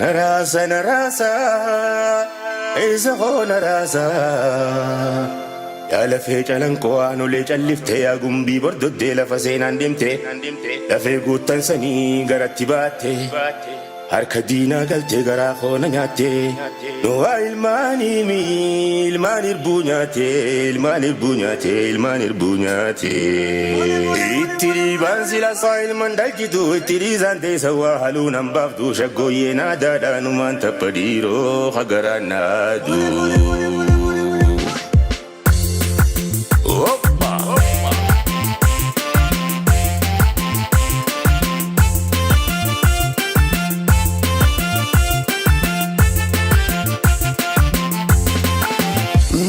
Naraasa naraasa eessa koo naraasa yaa lafee calanqoo aanolee calliftee yaa gumbii bordoddee lafa seenaan deemte lafee guuttan sanii garatti baatte harka diinaa galtee garaa koona nyaatte nuwaa ilmaanii mi ilmaan irbuu nyaate ilmaan irbuu nyaate ilmaan irbuu nyaate. Itti dhiibaan sila saa ilman dhalchitu itti dhiisaan teessa waa haluu nan baaftu shaggooyyee naadaadhaanumaan tapha dhiiroo hagaraan naadu. Hoppa!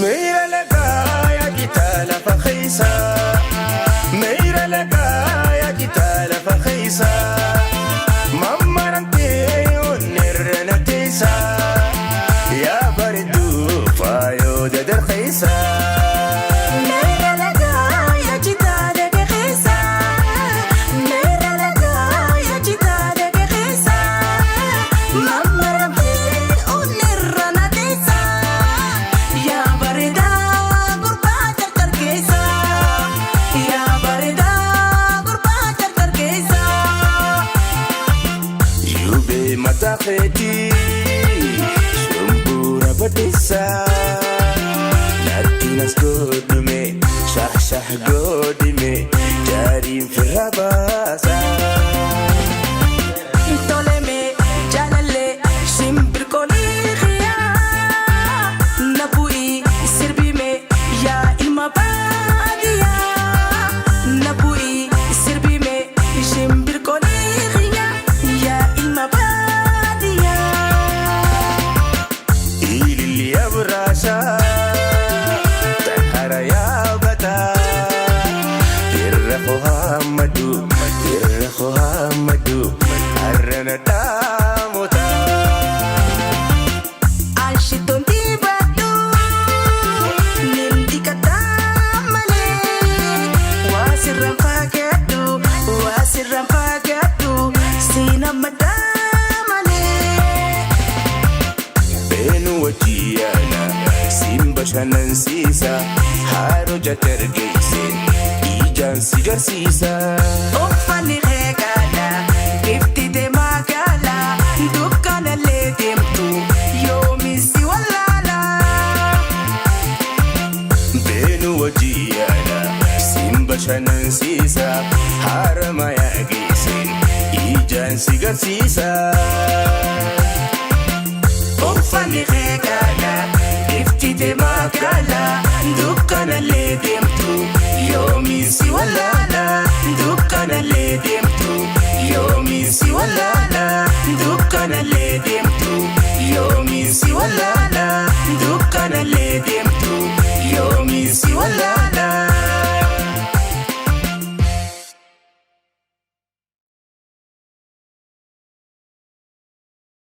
Meera lagaa yaa kitaa lafa keessa. Meera lagaa yaa kitaa lafa keessa. Mammarantee onnirra na teessa. Yaa bareedduu faayoo dadarkeessa. Yubee mataa keetii shumbuura baddeessaa. Natti nas godhume shah shah godhime jaariin firra baasa. Ililli abraashaa tahara yaabataa irra hohammadu irra hohammadu harrana dhaamotaa. Beenu wajjiyaana siin bashannansiisa haaroo jajjargeesseen ijaan si garsiisa. Uffanni reegaadha, bifti deemaa gaala, dukkanallee deemtu yoomissi wallaala. Beenu wajjiyaana siin bashannansiisa haara mayaa geesseen ijaan si garsiisa. Uffanni reegaadha, bifti deemaa gaala, dukkanallee deemtu yoomissi wallaala, dukkanallee deemtu.